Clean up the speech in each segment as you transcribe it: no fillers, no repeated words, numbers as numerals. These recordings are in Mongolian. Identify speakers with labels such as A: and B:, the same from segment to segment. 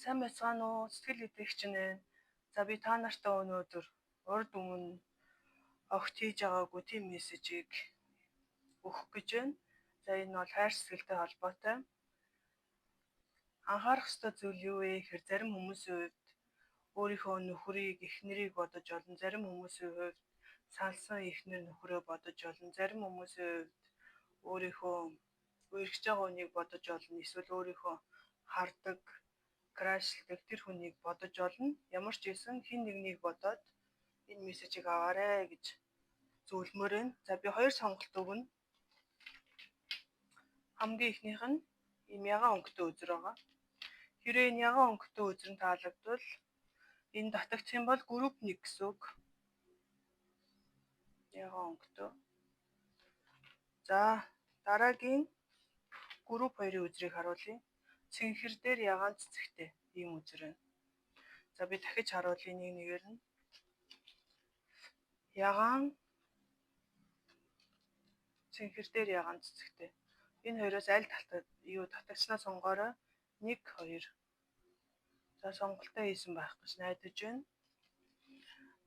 A: Сайн байцгаана уу? Сэтгэл идэвхж байна. За би та нартай өнөөдөр урд өмнө огт хийж байгаагүй тийм мессежийг өгөх гэж байна. За энэ бол хайр сэтгэлтэй холбоотой. Анхаарах ёстой зүйл юу вэ гэхээр зарим хүмүүсийн хувьд өөрийнхөө нөхрийг, эхнэрийг бодож олон, зарим хүмүүсийн хувьд салсан эхнэр нөхрөө бодож олон, зарим хүмүүсийн хувьд өөрийнхөө үерхэж байгаа хүнийг бодож олон, эсвэл өөрийнхөө хардаг, крашлдаг тэр хүнийг бодож олно. Ямар ч байсан хэн нэгнийг бодоод энэ мессежийг аваарэ гэж зөвлөмөр байна. За би хоёр сонголт өгнө. Хамгийн эхнийх нь ийм ягаан өнгөтэй үзэр байгаа. Хэрвээ энэ ягаан өнгөтэй үзэр нь таалагдвал энэ татагдах юм бол групп 1 гэсэн үг. Ягаан өнгөтэй. За дараагийн групп 2-ын үзрийг харуулъя. Цэнхэр дээр ягаан цэцэгтэй ийм үзэр байна. За би дахиж харуулъя нэг нэгээр нь. Ягаан цэнхэр дээр ягаан цэцэгтэй. Энэ хоёроос аль талтай юу татагчнаа сонгоорой. 1 2. За сонголтоо хийсэн байх гэж найдаж байна.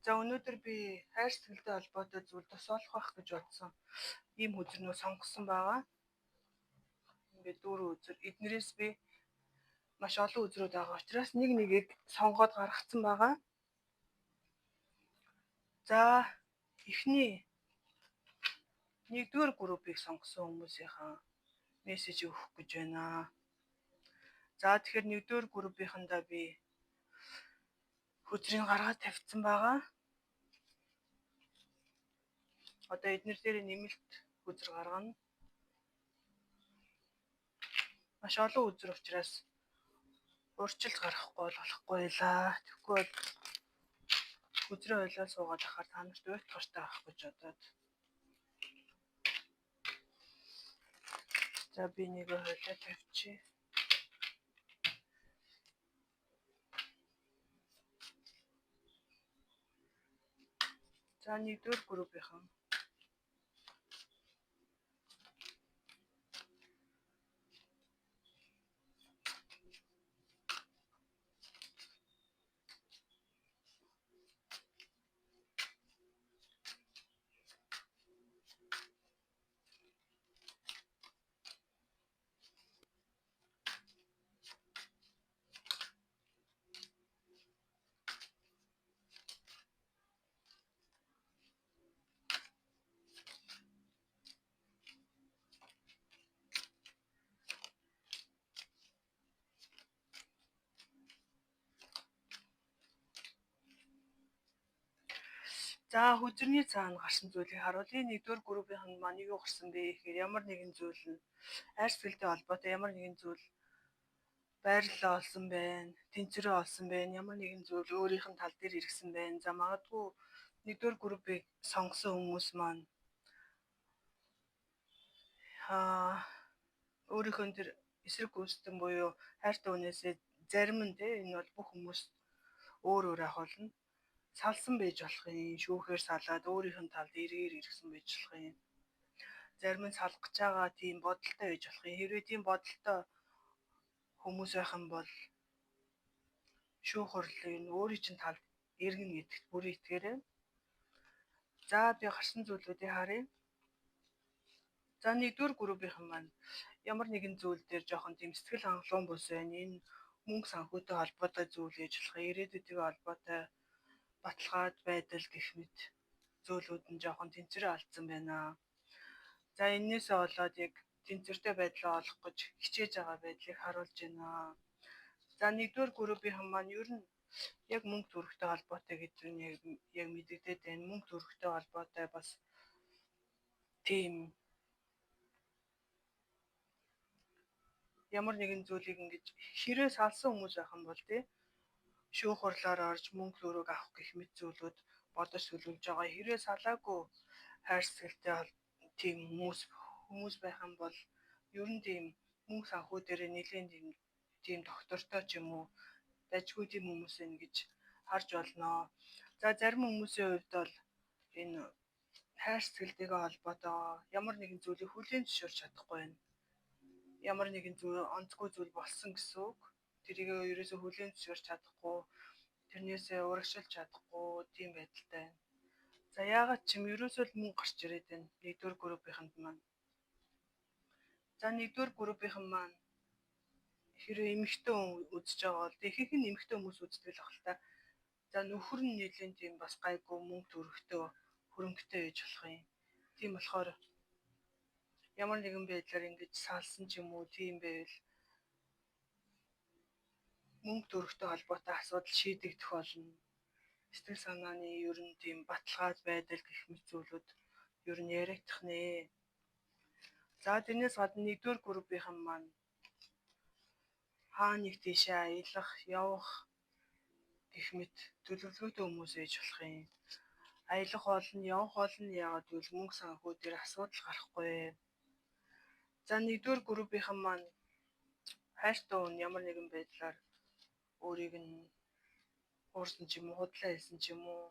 A: За өнөөдөр би хайр сэтгэлтэй холбоотой зүйл тус олох байх гэж бодсон. Ийм үзрнөө сонгосон байгаа. Ингээд дөрвөн үзэр. Эднэрээс би маш олон үзрүүд байгаа учраас нэг нэгийг сонгоод гаргацсан байгаа. За эхний нэгдүгээр группийг сонгосон хүмүүсийнхаа мессеж өгөх гэж байна. За тэгэхээр нэгдүгээр группийнхандаа би хөзрийг гаргаад тавьсан байгаа. Одоо эднэр дээр нэмэлт хөзөр гаргана. Маш олон үзэр учраас урьдчилж гаргахгүй бол болохгүй байлаа. Тэгэхгүй бол хөзрөө ойлоо суугаад ахаар та нарт уйтгартай авах гэж бодоод. За би нэг хойлоо тавьчих. За нэгдүгээр группийнхан. За хөзрөний цаана гарсан зүйлийг харуулъя. Нэгдүгээр группийнх нь маань юу гарсан бэ гэхээр ямар нэгэн зүйл нь хайр сэтгэлтэй холбоотой ямар нэгэн зүйл байрлалаа олсон байна, тэнцвэрээ олсон байна, ямар нэгэн зүйл өөрийнх нь тал дээр иргэсэн байна. За магадгүй нэгдүгээр группийг сонгосон хүмүүс маань өөрийнхөө тэр эсрэг гүйцэтгэн буюу хайртай хүнээсээ зарим нь те энэ бол бүх хүмүүс өөр өөр ах болно. Салсан байж болох юм, шүүхээр салаад өөрийнх нь талд эргээр иргэсэн байж болох юм. Зарим нь салах гэж байгаа тийм бодолтой байж болох юм. Хэрвээ тийм бодолтой хүмүүс байх юм бол шүүх хурлын өөрийн чинь талд эргэнэ гэдэгт бүрэн итгээрэй. За би гарсан зүйлүүдийг харъя. За нэгдүгээр группийнхэн маань ямар нэгэн зүйл дээр жоохон тийм сэтгэл хангалуун бус байна. Энэ мөнгө санхүүтэй холбоотой зүйл ээж болох, ирээдүйтэйгээ холбоотой баталгаад байдал гэх мэт зүйлүүд нь жоохон тэнцвэрээ алдсан байна. За эннээсээ болоод яг тэнцвэртэй байдлаа олох гэж хичээж байгаа байдлыг харуулж байна. За нэгдүгээр группийнхэн маань ер нь яг мөнгө төгрөгтэй холбоотой гэдэг нь яг мэдэгдээд байна. Мөнгө төгрөгтэй холбоотой бас тийм ямар нэгэн зүйлийг ингэж хэрэг салсан хүмүүс байх юм бол тий шүүх хурлаар орж мөнгө төгрөг авах гэх мэт зүйлүүд бодож төлөвлөж байгаа. Хэрвээ салаагүй хайр сэтгэлтэй тийм хүмүүс байх юм бол ер нь тийм мөнгө санхүү дээр нэлээд тийм доктортой ч юм уу дажгүй тийм хүмүүс байна гэж харж болно. За зарим хүмүүсийн хувьд бол энэ хайр сэтгэлтэйгээ холбоотой ямар нэгэн зүйлийг хүлээн зөвшөөрч чадахгүй байна. Ямар нэгэн зүйл онцгүй зүйл болсон гэсэн үг. Тэрийг ерөөсөө хүлээн зөвшөөрч чадахгүй, тэрнээсээ урагшилж чадахгүй тийм байдалтай байна. За яагаад ч юм ерөөсөө л мөнгө гарч ирээд байна. Нэгдүгээр группийнхэнд маань. За нэгдүгээр группийнхэн маань хэрвээ эмэгтэй хүн үзэж байгаа бол ихэнх нь эмэгтэй хүмүүс үздэг л байх л та. За нөхөр нь нэлийн тийм бас гайгүй мөнгө төрөгтэй хөрөнгөтэй байж болох юм. Тийм болохоор ямар нэгэн байдлаар ингэж салсан ч юм уу тийм байвал мөнгө төрөгтэй холбоотой асуудал шийдэгдэх болно. Сэтгэл санааны ер нь тийм баталгааж байдал гэх мэт зүйлүүд ер нь яригдах нэ. За тэрнээс гадна нэгдүгээр группийнхэн маань хаа нэг тийшээ аялах, явах гэх мэт төлөвлөгөөтэй хүмүүс ээж болох юм. Аялах болно, явах болно. Яагаад гэвэл мөнгө санхүү дээр асуудал гарахгүй. За нэгдүгээр группийнхэн маань хайртай хүн ямар нэгэн байдлаар өөрийг нь хуурсан ч юм уу, худлаа хэлсэн ч юм уу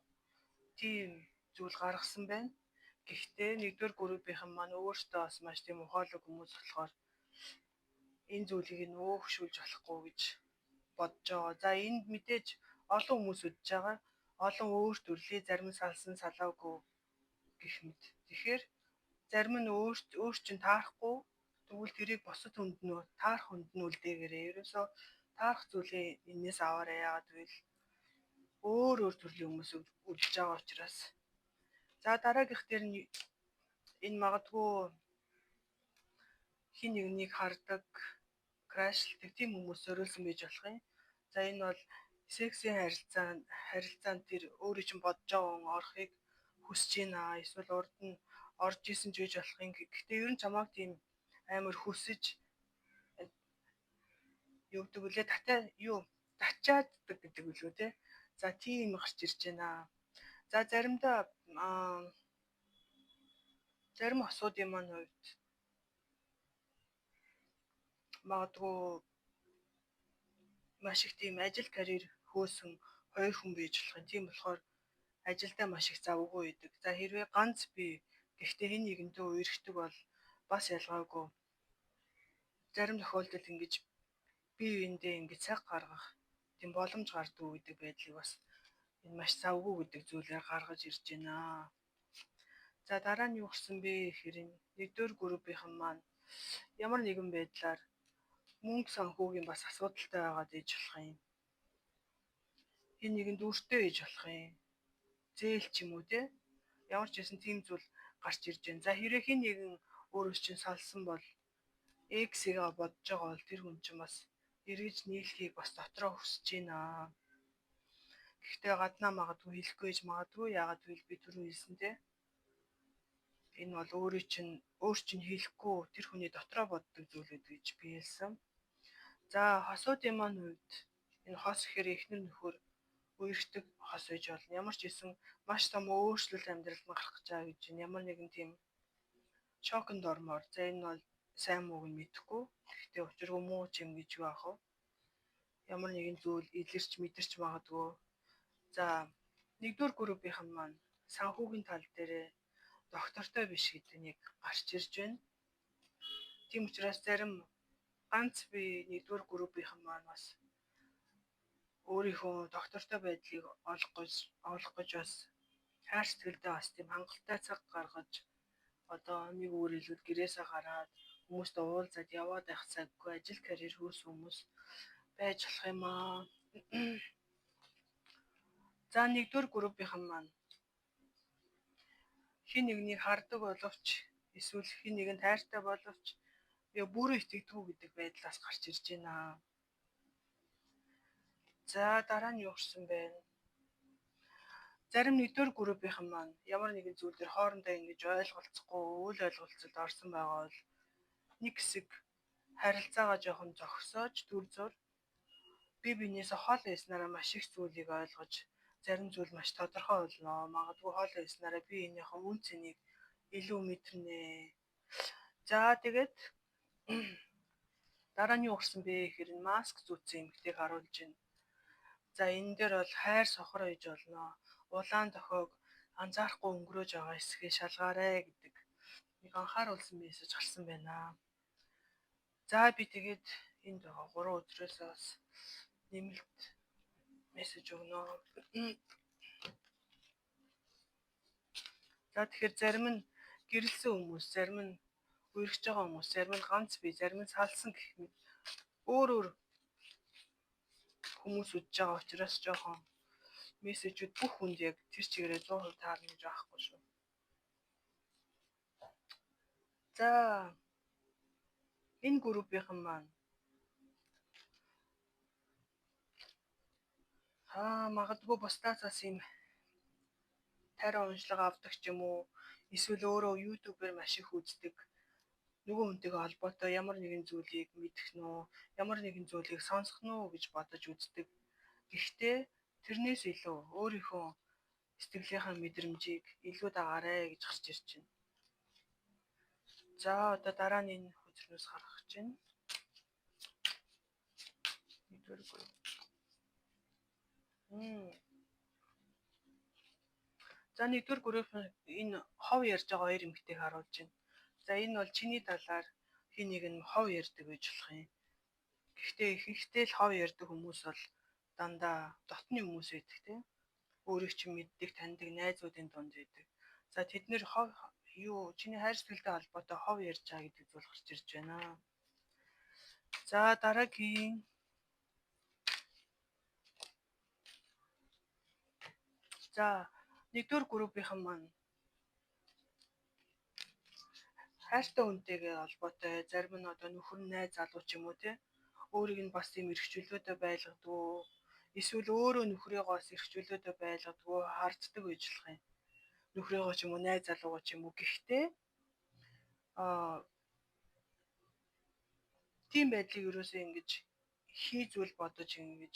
A: тийм зүйл гаргасан байна. Гэхдээ нэгдүгээр группийнхэн маань өөртөө бас маш тийм ухаалаг хүмүүс болохоор энэ зүйлийг нь өөхшүүлж болохгүй гэж бодож байгаа. За энд мэдээж олон хүмүүс үдж байгаа. Олон өөр төрлийн зарим нь салсан, салаагүй гэх мэт. Тэгэхээр зарим нь өөр чинь таарахгүй тэгвэл тэрийг бусад хүнд нь таарах хүнд нь үлдээгээрэй. Ерөөсөө таарах зүйлээ энэс аваарай. Яагаад гэвэл өөр өөр төрлийн хүмүүс үдж байгаа учраас. За дараагийнх дээр нь энэ магадгүй хин нэгнийг хардаг, крашлдаг тийм хүмүүс зориулсан байж болох юм. За энэ бол сексийн харилцаанд тэр өөрөө чинь бодож байгаа хүн орохыг хүсэж байна. Эсвэл урд нь орж исэн ч байж болох юм. Гэхдээ ер нь чамааг тийм амар хүсэж юу гэдэг вүлээ татаа юу тачааддаг гэдэг үлээ те. За тийм гарч ирж байна. За заримдаа зарим осуудын маань хувьд магадгүй маш их тийм ажил карьер хөөсөн хоёр хүн байж болох юм. Тийм болохоор ажилдаа маш их завгүй байдаг. За хэрвээ ганц би гэхдээ хэн нэгэнтэй үерхдэг бол бас ялгаагүй. Зарим тохиолдолд ингэж бие биендээ ингэж цаг гаргах тийм боломж гардгүй гэдэг байдлыг бас энэ маш завгүй гэдэг зүйлээр гаргаж ирж байна. За дараа нь юу гарсан бэ гэхээр нэгдүгээр группийнхэн маань ямар нэгэн байдлаар мөнгө санхүүгийн бас асуудалтай байгаад ээж болох юм. Хэн нэгэнд өртөө ээж болох юм. Зээл ч юм уу те. Ямар ч байсан тийм зүйл гарч ирж байна. За хэрэг хэн нэгэн өөрөөс чинь салсан бол эксигээ бодож байгаа бол тэр хүн чинь бас эргэж нийлхийг бас дотроо хүсэж байна. Гэхдээ гаднаа магадгүй хэлэхгүй гэж магадгүй. Яагаад гэвэл би түрүү хэлсэн те. Энэ бол өөр чинь хэлэхгүй тэр хүний дотроо боддог зүйл гэдэг гэж би хэлсэн. За хосуудын маань хувьд энэ хос гэхээр эхнэр нөхөр үерхдэг хос байж болно. Ямар ч байсан маш том өөрчлөлт амьдралд нь гарах гэж байгаа гэж байна. Ямар нэгэн тийм шоконд ормоор. За энэ бол сайн мууг нь мэдэхгүй. Гэхдээ учиргүй муу ч юм гэж юу аах вэ? Ямар нэгэн зүйл илэрч мэдэрч магадгүй. За нэгдүгээр группийнхэн маань санхүүгийн тал дээрээ доктортой биш гэдэг нэг гарч ирж байна. Тийм учраас зарим ганц би нэгдүгээр группийнхэн маань бас өөрийнхөө доктортой байдлыг олох гэж бас хайр сэтгэлдээ бас тийм хангалттай цаг гаргаж одоо нэг өөр хэлбэл гэрээсээ гараад хүмүүстэй уулзаад яваад байх цаггүй ажил карьер хөөсөн хүмүүс байж болох юм аа. За нэгдүгээр группийнхэн маань хэн нэгнийг хардаг боловч эсвэл хэн нэгэнд хайртай боловч бүрэн итгэдэггүй гэдэг байдлаас гарч ирж байна. За дараа нь юу гарсан бэ? Зарим нэгдүгээр группийнхэн маань ямар нэгэн зүйл дээр хоорондоо ингэж ойлголцохгүй үйл ойлголцолд орсон байгаа бол нэг хэсэг харилцаагаа жоохон зогсоож түр зуур бие биенээсээ хол байснараа маш их зүйлийг ойлгож зарим зүйл маш тодорхой болно. Магадгүй хол байснараа би энийхээ үн цэнийг илүү мэдэрнэ. За тэгээд дараа нь юу гарсан бэ гэхээр энэ маск зүүцсэн эмэгтэйг харуулж байна. За энэ дээр бол хайр сохор хийж болно. Улаан дохиог анзаарахгүй өнгөрөөж байгаа хэсгээ шалгаарай гэдэг нэг анхааруулсан мессеж гарсан байна. За би тэгээд Энд байгаа 3 өдрөөс бас нэмэлт мессеж өгнө. За тэгэхээр зарим нь гэрэлсэн хүмүүс, зарим нь үерхэж байгаа хүмүүс, зарим нь ганц бие, зарим нь салсан гэх мэт өөр өөр хүмүүс үзэж байгаа учраас жоохон мессежүүд бүх хүнд яг тэр чигээрээ 100% таарна гэж байхгүй шүү. За энэ группийнхан маань магадгүй бусдаас юм тариа уншлага авдаг ч юм уу, эсвэл өөрөө YouTube-ээр маш их үздэг, нөгөө хүнтэйгээ холбоотой ямар нэгэн зүйлийг мэдэх нь үү, ямар нэгэн зүйлийг сонсох нь үү гэж бодож үздэг. Гэхдээ тэрнээс илүү өөрийнхөө сэтгэлийнхаа мэдрэмжийг илүү дагаарай гэж гарч ирж байна. За одоо дараа нь энэ хөзрнөөс гаргах гэж байна. Нэгдүгээр групп. За нэгдүгээр групп энэ хов ярьж байгаа хоёр эмэгтэйг харуулж байна. За энэ бол чиний талаар хин нэг нь хов ярьдаг гэж болох юм. Гэхдээ ихэнхдээ л хов ярьдаг хүмүүс бол дандаа дотны хүмүүс байдаг тийм. Өөрийг чинь мэддэг, таньдаг найзуудын дунд байдаг. За тэд нэр хов юу чиний хайр сэтгэлтэй холбоотой хов ярьж байгаа гэдэг зүйл гарч ирж байна. За дараагийн за нэгдүгээр группийнхан маань хайртай хүнтэйгээ холбоотой, зарим нь одоо нөхөр нь найз залуу ч юм уу те, өөрийг нь бас тийм эрх чөлөөтэй байлгадгүй, эсвэл өөрөө нөхрийгоос эрх чөлөөтэй байлгадгүй харддаг байж болох юм. Нөхрийгөө ч юм уу, найз залуугаа ч юм уу. Гэхдээ тийм байдлыг ерөөсөө ингэж хий зүйл бодож ингэж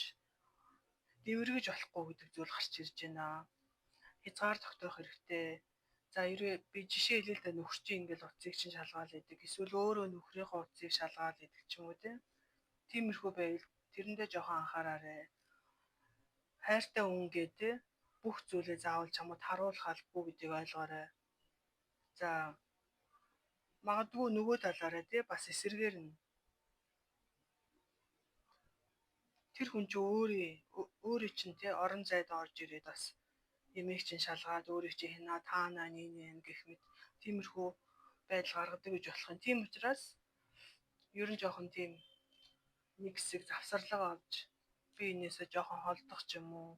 A: дэвэргэж болохгүй гэдэг зүйл гарч ирж байна. Хязгаар тогтоох хэрэгтэй. За би жишээ хэлээ л да, нөхөр чинь ингээл утсыг чинь шалгаал идэг. Эсвэл өөрөө нөхрийнхөө утсыг шалгаал идэг ч юм уу те. Тиймэрхүү байвал тэрэндээ жоохон анхаараарай. Хайртай хүн гээ те бүх зүйлээ заавал чамд харуулах албагүй гэдгийг ойлгоорой. За магадгүй нөгөө талаараа те бас эсэргээр нь тэр хүн чинь өөрийн чинь те орон зайд орж ирээд бас ямиг чинь шалгаад өөрийг чинь хянаа таанаа нэ гэх мэт тиймэрхүү байдал гаргадаг гэж болох юм. Тийм учраас ер нь жоохон тийм нэг хэсэг завсарлага авч би энээсээ жоохон холдох ч юм уу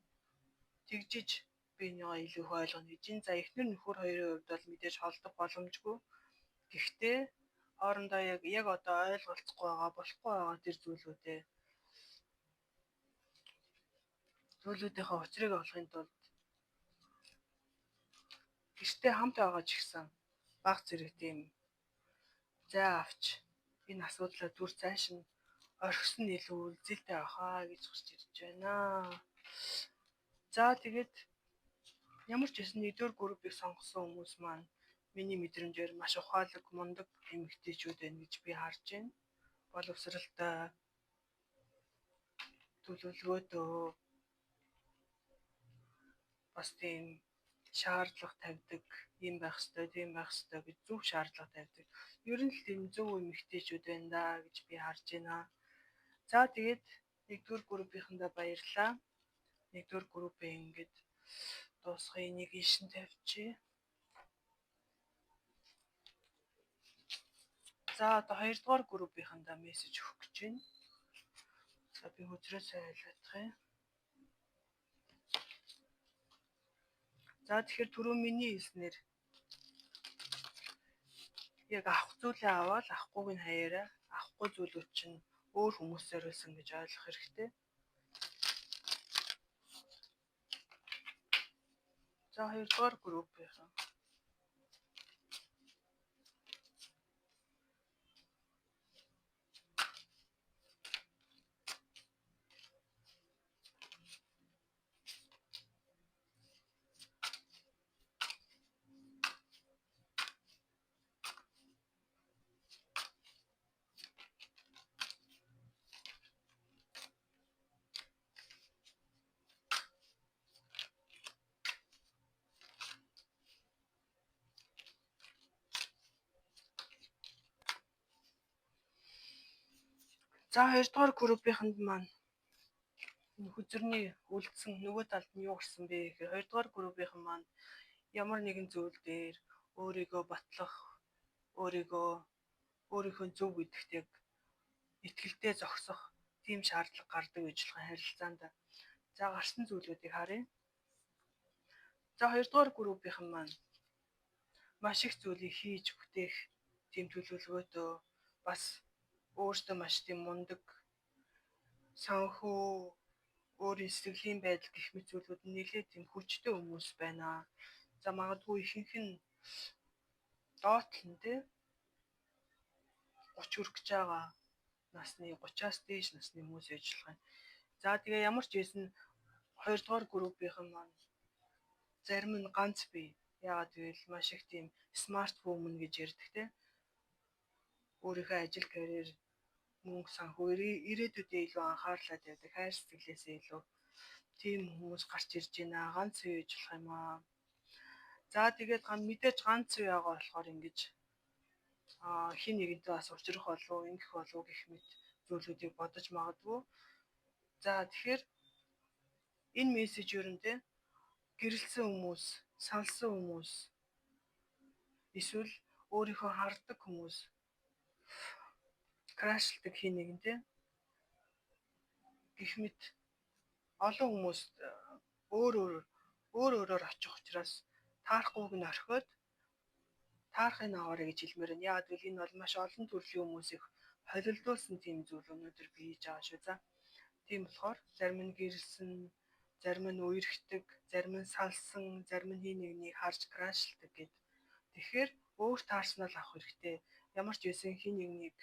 A: тэгжиж би энийгээ илүү их ойлгоно гэж. За эхнэр нөхөр хоёрын хувьд бол мэдээж холдох боломжгүй. Гэхдээ хоорондоо яг одоо ойлголцохгүй байгаа, болохгүй байгаа тэр зүйлүүдээ зүйлүүдийнхээ учрыг олохын тулд гэртээ хамт байгаа ч гэсэн баг зэрэг тийм зай авч энэ асуудлаа түр цааш нь орхисон нь илүү үлзэлтэй байхаа гэж гарч ирж байна. За тэгээд ямар ч байсан нэгдүгээр группийг сонгосон хүмүүс маань миний мэдрэмжээр маш ухаалаг, мундаг эмэгтэйчүүд байна гэж би харж байна. Боловсралтай, төлөвлөгөөтэй, бас тийм шаардлага тавьдаг, ийм байх ёстой, тийм байх ёстой гэж зөв шаардлага тавьдаг. Ер нь л тийм зөв эмэгтэйчүүд байна да гэж би харж байна. За тэгээд нэгдүгээр группийнхандаа баярлалаа. Нэгдүгээр группээ ингээд дуусгая, энийг ийш нь тавьчих. За одоо хоёрдугаар группийнхандаа мессеж өгөх гэж байна. За би хөзрөө сайн айлгах юм. За тэгэхээр түрүү миний хэлснээр яг авах зүйлээ аваад авахгүйг нь хаяарай. Авахгүй зүйлүүд чинь өөр хүмүүс зориулсан гэж ойлгох хэрэгтэй. За хоёрдугаар группийнхан. За, хоёрдугаар группийнхэнд маань хөзөрний үлдсэн нөгөө талд нь юу гарсан бэ гэхээр хоёрдугаар группийнхэн маань ямар нэгэн зүйл дээр өөрийгөө батлах, өөрийгөө өөрийнхөө зөв гэдэгт яг итгэлтэй зогсох тийм шаардлага гардаг гэж болох харилцаанд. За, гарсан зүйлүүдийг харъя. За, хоёрдугаар группийнхэн маань маш их зүйлийг хийж бүтээх тийм төлөвлөгөөтэй, бас өөртөө маш тийм мундаг санхүү, өөрийн сэтгэлийн байдал гэх мэт зүйлүүд нь нэлээд тийм хүчтэй хүмүүс байна. За, магадгүй ихэнх нь доотлон нь тий 30 хүрэх гэж байгаа насны, 30-аас дээш насны хүмүүс байж болох юм. За, тэгээ ямар ч байсан хоёрдугаар группийнхэн маань зарим нь ганц бие. Яагаад гэвэл маш их тийм smart woman гэж ярьдаг те. Өөрийнхөө ажил, карьер, мөнгө санхүү, ирээдүйдээ илүү анхаарлаа тавьдаг, хайр сэтгэлээсээ илүү тийм хүмүүс гарч ирж байна. Ганц бие байж болох юм аа. За, тэгээд мэдээж ганц бие байгаа болохоор ингэж хэн нэгэнтэй бас учрах болов, ингэх болов гэх мэт зүйлүүдийг бодож магадгүй. За, тэгэхээр энэ мессеж ер нь те гэрэлсэн хүмүүс, салсан хүмүүс, эсвэл өөрийнхөө хардаг хүмүүс, crush лдаг хэн нэгэн те гэх мэт олон хүмүүс өөр өөр өөр өөрөөр очих учраас таарахгүйг нь орхиод таарахыг аваарай гэж хэлмээр байна. Яагаад гэвэл энэ бол маш олон төрлийн хүмүүсийг холилдуулсан тийм зүйл өнөөдөр би хийж байгаа шүү. За, тийм болохоор зарим нь гэрэлсэн, зарим нь үерхдэг, зарим нь салсан, зарим нь хэн нэгнийг харж crush лдаг гэд. Тэгэхээр өөр таарснаа л авах хэрэгтэй. Ямар ч байсан хэн нэгнийг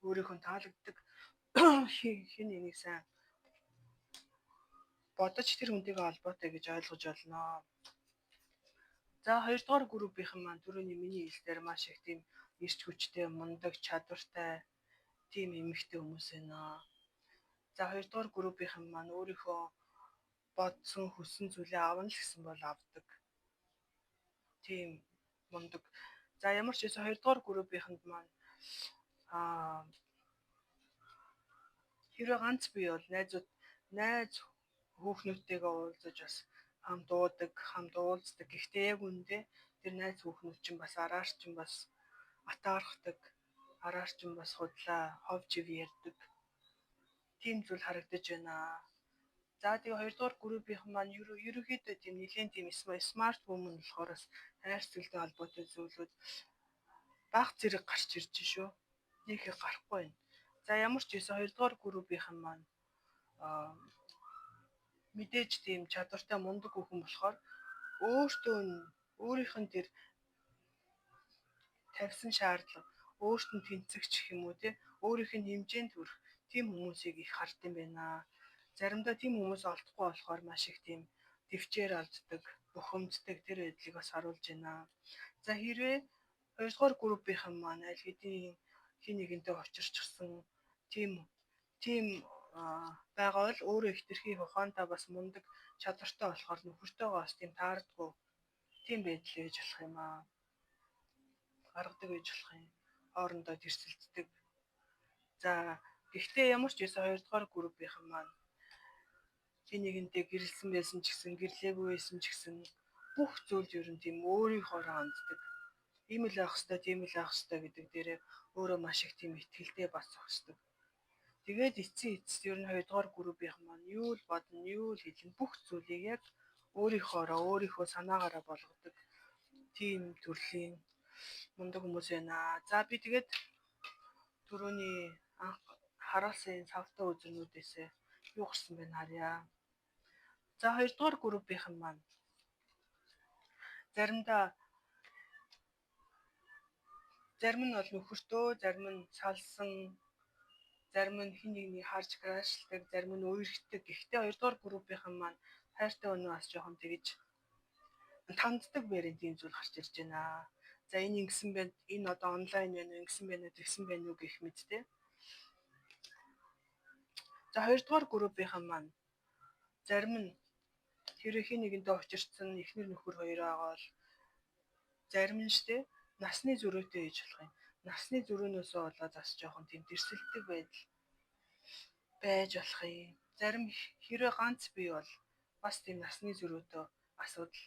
A: өөрийнхөө таалагддаг хэн нэгнийг сайн бодож тэр хүнтэйгээ холбоотой гэж ойлгож болно. За, хоёрдугаар группийнхэн маань түрүүний миний хэлсээр маш их тийм эрч хүчтэй, мундаг, чадвартай тийм эмэгтэй хүмүүс байна. За, хоёрдугаар группийнхэн маань өөрийнхөө бодсон, хүссэн зүйлээ авна л гэсэн бол авдаг. Тийм мундаг. За, ямар ч байсан хоёрдугаар группийнхэнд маань хэрвээ ганц бие бол найзууд, найз хүүхнүүдтэйгээ уулзаж бас хамт уудаг, хамт уулздаг. Гэхдээ яг үнэндээ тэр найз хүүхнүүд чинь бас араар чинь бас атаархдаг, араар чинь бас худлаа, хов жив ярьдаг. Тийм зүйл харагдаж байна. За, тэгээ хоёрдугаар группийнхэн маань ерөнхийдөө тийм нэлээд тийм smart woman болохоор бас хайр сэтгэлтэй холбоотой зүйлүүд баг зэрэг гарч ирж шүү. Нэг их гарахгүй байна. За, ямар ч байсан хоёрдугаар группийнхэн маань мэдээж тийм чадвартай мундаг хүүхэн болохоор өөртөө нь өөрийнх нь тэр тавьсан шаардлага, өөрт нь тэнцэгч гэх юм уу те, өөрийнх нь хэмжээнд хүрэх тийм хүмүүсийг их хард юм байна. Заримдаа тийм хүмүүс олдохгүй болохоор маш их тийм тэвчээр алддаг, бухимддаг тэр байдлыг бас харуулж байна. За, хэрвээ хоёрдугаар группийнхэн маань аль хэдийн хэн нэгэнтэй учирчихсан тийм байгаа бол өөрөө хэтэрхий ухаантай, бас мундаг, чадвартай болохоор нөхөртөөгөө бас тийм таардаггүй тийм байдал байж болох юм аа. Гаргадаг байж болох юм. Хоорондоо тэрсэлддэг. За, гэхдээ ямар ч байсан хоёрдугаар группийнхэн маань хэн нэгэнтэй гэрэлсэн байсан ч гэсэн, гэрлээгүй байсан ч гэсэн бүх зүйлд ер нь тийм өөрийнхоороо ханддаг. Ийм л байх ёстой, тийм л байх ёстой гэдэг дээрээ өөрөө маш их тийм итгэлтэй бас зогсдог. Тэгээд эцсийн эцэст ер нь хоёрдугаар группийнхэн маань юу л бодно, юу л хэлнэ, бүх зүйлийг яг өөрийнхоороо, өөрийнхөө санаагаараа болгодог тийм төрлийн мундаг хүмүүс байна. За, би тэгээд түрүүний анх харуулсан савтай хөзрүүдээс юу гарсан бэ харъя. За, хоёрдугаар группийнхэн маань заримдаа зарим нь бол нөхөртөө, зарим нь салсан, зарим нь хэн нэгнийг харж crush лдаг, зарим нь үерхдэг. Гэхдээ хоёрдугаар группийнхэн маань хайртай өнөө бас жоохон тэгэж танддаг байрын тийм зүйл гарч ирж байна. За, энэ ингэсэн байна, энэ одоо онлайн байна уу, ингэсэн байна уу, тэгсэн байна уу гэх мэт те. За, хоёрдугаар группийнхэн маань зарим нь хэрвээ хэн нэгэнтэй учирсан эхнэр нөхөр хоёр байгаа бол зарим нь штэ насны зөрүүтэй гэж болох юм. Насны зөрүүнөөсөө болоод бас жоохон тийм тэрсэлдэг байдал Байж болох юм. Зарим хэрвээ ганц бие бол бас тийм насны зөрүүтэй асуудал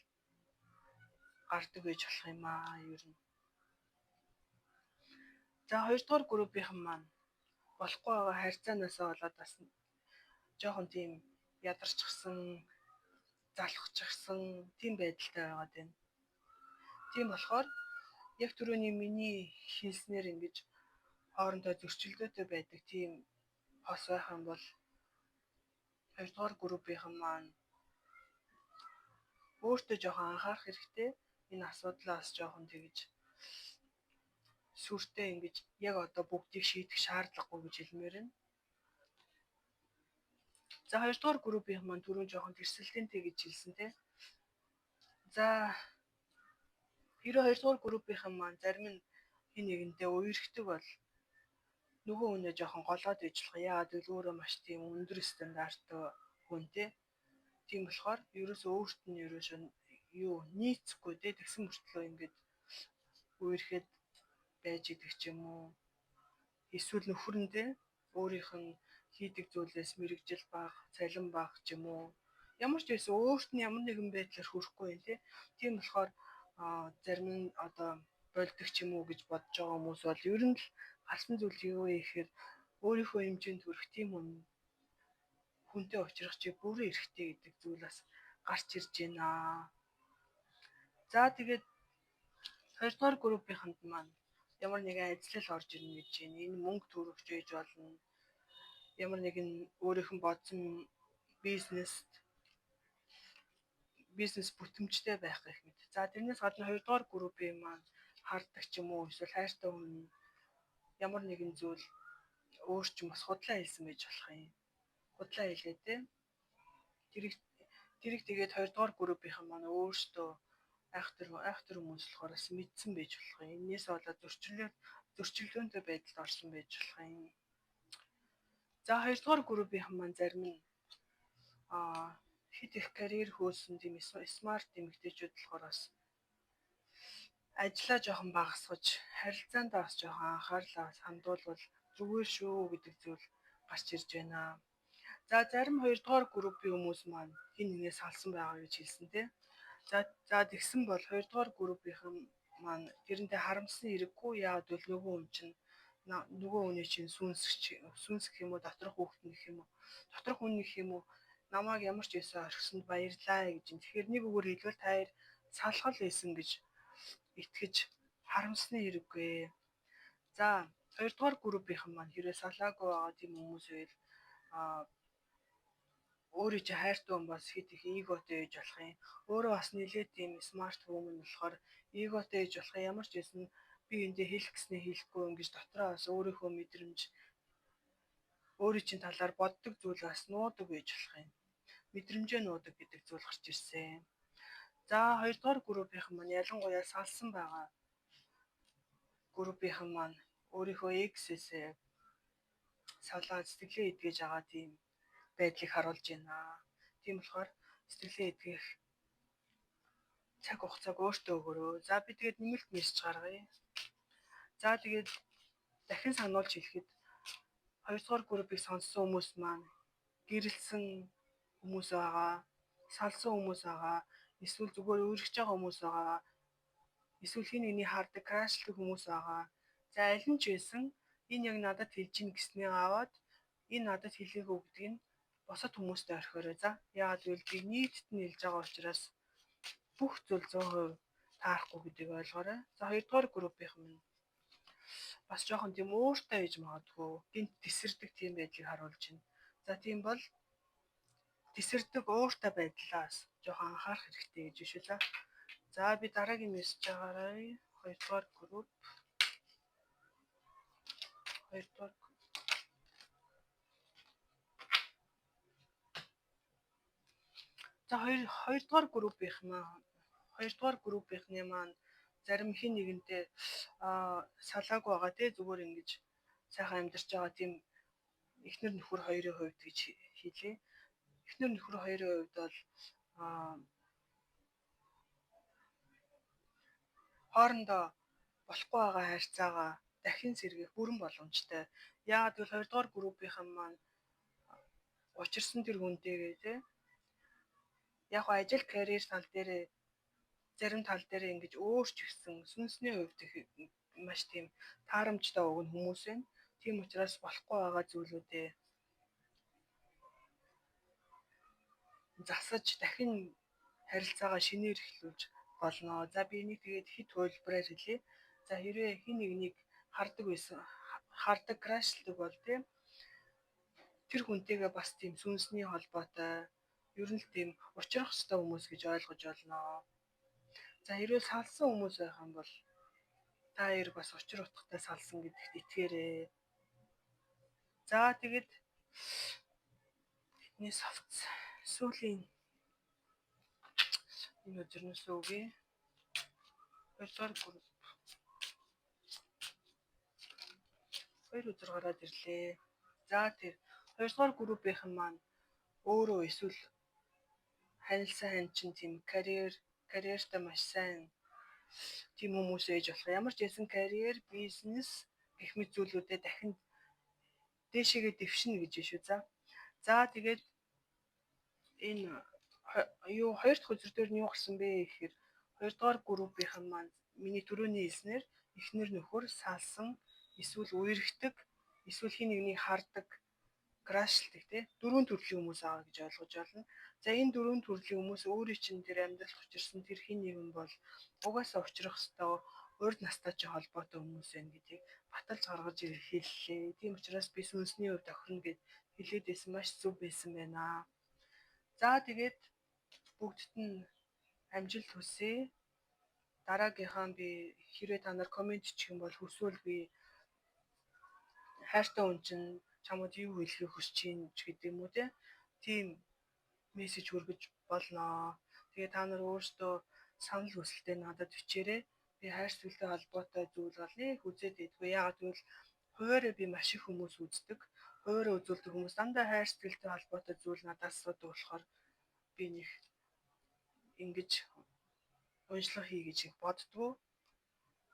A: гардаг байж болох юм аа ер нь. За хоёрдугаар группийнхан маань болохгүй байгаа харьцаанаасаа болоод бас жоохон тийм ядарчихсан, залхчихсан тийм байдалтай байгаад байна. Тийм болохоор яг түрүүний миний хэлснээр ингэж хоорондоо зөрчилдөөтэй байдаг тийм хос байх юм бол хоёрдугаар группийнхан маань өөртөө жоохон анхаарах хэрэгтэй. Энэ асуудлаас жоохон тэгж сүртэй ингэж яг одоо бүгдийг шийдэх шаардлагагүй гэж хэлмээр байна. За хоёрдугаар группийнхан маань түрүүн жоохон тэрсэлтэнтэй гэж хэлсэн те. За хэрвээ хоёрдугаар группийнхан маань зарим нь хин нэгэндээ үерхдэг бол нөгөө хүнээ жоохон голоод иж болох. Яагаад гэвэл өөрөө маш тийм өндөр стандарттай хүн те. Тийм болохоор ерөөсөө өөрт нь ерөөсөө юу нийцэхгүй те, тэгсэн мөртлөө ингээд үерхэд байж идэг ч юм уу. Эсвэл нөхөр нь те өөрийнх нь хийдэг зүйлээс мэрэгжил бага, цалин бага ч юм уу. Ямар ч байсан өөрт нь ямар нэгэн байдлаар хүрэхгүй юм те. Тийм болохоор зарим нь одоо болдог ч юм уу гэж бодож байгаа хүмүүс бол ер нь л гарсан зүйл юу вэ гэхээр өөрийнхөө хэмжээнд хүрэх тийм хүнтэй уулзрах чи бүрэн эрхтэй гэдэг зүйл бас гарч ирж байна. За тэгээд хоёрдугаар группийнханд маань ямар нэгэн ажиллал орж ирнэ гэж байна. Энэ мөнгө төрөгч ээж болно. Ямар нэгэн өөрийнх нь бодсон бизнес бүтэмжтэй байх гэх мэт. За тэрнээс гадна хоёрдугаар группийн маань хардаг ч юм уу эсвэл хайртай хүн ямар нэгэн зүйл өөр ч юм бас худлаа хэлсэн байж болох юм. Худлаа хэлээ те. Тэрийг тэгээд хоёрдугаар группийнхан маань өөрсдөө айхтар хүмүүс болохоор бас мэдсэн байж болох юм. Энээс болоод зөрчилдөөнтэй байдалд орсон байж болох юм. За хоёрдугаар группийнхан маань зарим нь хэд их карьер хөөсөн тийм смарт эмэгтэйчүүд болохоор бас ажлаа жоохон багасгаж, харилцаандаа бас жоохон анхаарлаа хандуулбал зүгээр шүү гэдэг зүйл гарч ирж байна. За зарим хоёрдугаар группийн хүмүүс маань хин нэгнээс салсан байгаа гэж хэлсэн те. За тэгсэн бол хоёрдугаар группийнхан маань тэрнтэй харамссан хэрэггүй. Яагаад гэвэл нөгөө хүн чинь нөгөө хүний чинь сүнсэх юм уу, доторх хүүхэд нь гэх юм уу, доторх хүн гэх юм уу, намайг ямар ч байсан орхисонд баярлаа гэж. Тэгэхээр нэг үгээр хэлбэл та хоёр салхал байсан гэж итгэж харамсны хэрэггүй. За хоёрдугаар группийнхан маань хэрвээ салаагүй байгаа тийм хүмүүс байвал өөрийн чинь хайртай хүн бас хэд их эготой ээж болох юм. Өөрөө бас нэлээд тийм смарт woman болохоор эготой ээж болох юм. Ямар ч байсан би эндээ хэлэх гэснээ хэлэхгүй ингэж дотроо бас өөрийнхөө мэдрэмж, өөрийн чинь талаар боддог зүйл бас нуудаг байж болох юм. Мэдрэмжээ нуудаг гэдэг зүйл гарч ирсэн. За хоёрдугаар группийнхан маань ялангуяа салсан байгаа группийнхан маань өөрийнхөө эксээсээ салаад сэтгэлээ эдгэж байгаа тийм байдлыг харуулж байна. Тийм болохоор сэтгэлээ эдгэх цаг хугацааг өөртөө өгөөрэй. За би тэгээд нэмэлт мессеж гаргая. За тэгээд дахин сануулж хэлэхэд хоёрдугаар группийг сонссон хүмүүс маань гэрэлсэн хүмүүс байгаа, салсан хүмүүс байгаа, эсвэл зүгээр үргэлж байгаа хүмүүс байгаа, эсвэл хин нэгний хардаг, крашлдаг хүмүүс байгаа. За аль нь ч байсан энэ яг надад хэлж гин гэснээ аваад энэ надад хэлээгүй гэдгийг нь бусад хүмүүстэй орхиорой. За яагаад гэвэл би нийтэд нь хэлж байгаа учраас бүх зүйл 100% таарахгүй гэдгийг ойлгоорой. За хоёрдугаар группийнхан минь бас жоохон тийм ууртай байж магадгүй. Гинт тесэрдэг тийм байдлыг харуулж байна. За тийм бол тесэрдэг ууртай байдлаас жоохон анхаарах хэрэгтэй гэж шүү лээ. За би дараагийн мессеж агаарай. Хоёрдугаар групп. Хоёрдугаар. За хоёрдугаар группийнх маань хоёрдугаар группийнхний маань зарим хин нэгэнтэй салаагүй байгаа тий, зүгээр ингэж сайхан амьдарч байгаа тийм эхнэр нөхөр хоёрын хувьд гэж хэлье. Эхнэр нөхөр хоёрын хувьд бол хоорондоо болохгүй байгаа харьцаагаа дахин сэргээх бүрэн боломжтой. Яагаад гэвэл хоёрдугаар группийнхан маань Учирсан тэр хүнтэйгээ те яг ажил карьер тал дээрээ зарим тал дээрээ ингэж өөрч ирсэн сүнсний хувьд маш тийм таарамжтай өгнө хүмүүс байна. Тийм учраас болохгүй байгаа зүйлүүдээ засаж дахин харилцаагаа шинээр эхлүүлж болно. За би энийг тэгээд хэд хувилбараар хэлье. За хэрвээ хэн нэгнийг хардаг байсан, хардаг crush лдаг бол тийм тэр хүнтэйгээ бас тийм сүнсний холбоотой ер нь л тийм учрах ёстой хүмүүс гэж ойлгож болно. За хэрвээ салсан хүмүүс байх юм бол та хоёр бас учир утгатай салсан гэдэгт итгээрэй. За тэгээд бидний совц сүүлийн энэ өдрөөс үгүй. Хоёрдугаар групп. Хоёр өдөр гараад ирлээ. За тэр хоёрдугаар группийнхэн маань өөрөө эсвэл харилцан хань чинь тийм карьертай маш сайн тийм хүмүүс ээж болох. Ямар ч байсан карьер, бизнес гэх мэт зүйлүүдэд дахин дээшээгээ дэвшинэ гэж шүү. За. За тэгээд энэ юу хоёр дахь үзэр дээр нь юу гарсан бэ гэхээр хоёрдугаар группийнхэн маань миний түрүүний хэлснээр эхнэр нөхөр салсан эсвэл үерхдэг эсвэл хэн нэгнийг хардаг crush лдаг тий дөрвөн төрлийн хүмүүс байгаа гэж ойлгож байна. За энэ дөрвөн төрлийн хүмүүс өөрийн чинь тэр амьдралд учирсан тэр хэн нэгэн бол угаасаа учрах ёстой урд настай чи холбоотой хүмүүс байна гэдгийг баталж гаргаж хэллээ. Тийм учраас би сүнсний хувьд охирно гэд хэлээд байсан маш зөв байсан байна. За тэгээд бүгдд нь амжилт хүсье. Дараагийнхаа би хэрвээ та нар comment чих юм бол хүсвэл би хайртай хүн чинь чамд юу хэлэхийг хүсэж чинь ч гэдэг юм уу те. Тийм мессеж хүргэж болно. Тэгээ та нар өөрсдөө санал хүсэлтээ надад бичээрэй. Би хайр сэтгэлтэй холбоотой зүйл бол нэг үзээд байдгүй. Яагаад гэвэл хувиараа би маш их хүмүүс үздэг. Хувиараа үзүүлдэг хүмүүс дандаа хайр сэтгэлтэй холбоотой зүйл надаас асуудаг болохоор би нэг ингэж уншлага хий гэж их боддгоо.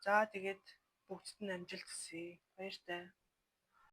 A: За тэгээд бүгдд нь амжилт хүсье. Баяртай.